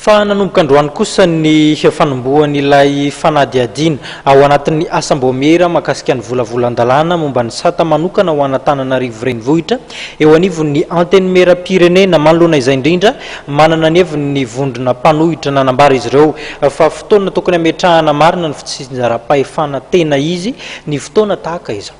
Fa nanomboka androany kosa ny fanombohan'ilay fanadihadiana ao anatin'ny asam-baomiera mahakasika ny volavolan-dalàna momba ny sata manokana ho an'Antananarivo Renivohitra eo anivon'ny Antenimierampirenena. Manoloana izay indrindra, manana ny heviny ny vondrona mpanohitra. Nanambara izy ireo fa fotoana tokony hametrahana marina ny fitsinjaram-pahefana tena izy ny fotoana tahaka izao.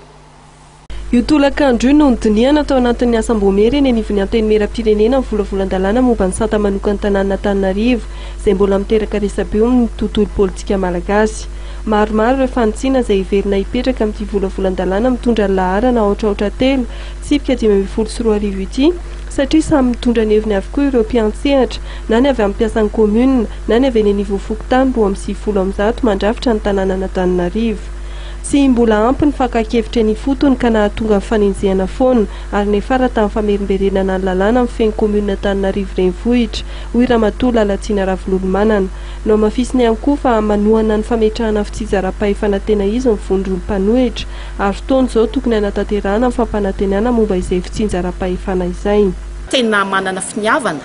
Io tolakandro io no nodinihana tao anatin'ny asam-boamiera eny anivon'ny Antenimierampirenena ny volavolan-dalàna momba ny sata manokan'ny tanànan'Antananarivo, izay mbola miteraka resabe eo amin'ny tontolo politika malagasy. Maromaro ireo fanitsiana izay heverina hipetraka amin'ity volavolan-dalàna mitondra ny laharana aotra aotra telo, tsipika 2015 ity, satria samy mitondra ny heviny avokoa ireo mpiantsehatra, na ny avy amin'ny mpiasan'ny kaominina, na ny avy eny anivon'ny fokontany 192 mandrafitra ny tanànan'Antananarivo. Tsy mbola ampy ny fakan-kevitra eny ifotony ka nahatonga ny fanenjehana foana ary niafara tamin'ny famerimberenana ny lalàna mifehy ny kaominina Antananarivo Renivohitra, hoy Ramatoa Lalatiana Ravololomanana. Nohamafisiny ihany koa fa manohana ny fametrahana ny fitsinjaram-pahefana tena izy ny vondron'ny mpanohitra ary fotoana izao tokony hanatanterahana ny fampanantenana momba izay fitsinjaram-pahefana izay. Tena manana finiavana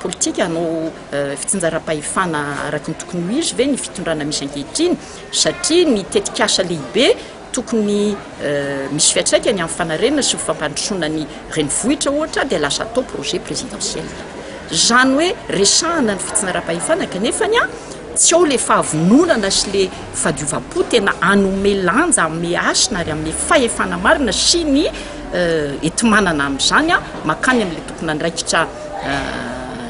politika hanao fitsinjaram-pahefana araka ny tokony ho izy ve ny fitondrana misy ankehitriny? Satria ny tetikasa lehibe tokony misy fiantraikany amin'ny fanarenana sy ny fampandrosoana ny renivohitra ohatra dia lasa atao projet présidentiel. Izany hoe resahana ny fitsinjaram-pahefana kanefa tsy ao ilay fahavononana sy ilay fahadiovam-po tena hanome lanja, hanome hasina ary hanome fahefana marina sy ny enti-manana amin'izany mankany amin'ilay tompon'andraikitra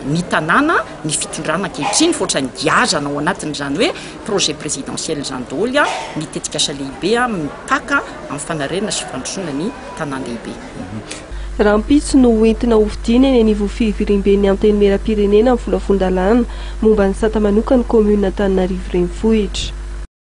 ny tanàna, ny fitondrana ankehitriny fa ohatran'ny giazana ao anatin'izany hoe Projet présidentiel izany daholo ny tetikasa lehibe mipaka amin'ny fanarenana sy fandrosoana ny tanàn-dehibe. Rahampitso no ho entina hofidiana eny anivon'ny fivoriamben'ny Antenimierampirenena ny volavolan-dalàna momba ny sata manokan'ny kaominina Antananarivo Renivohitra.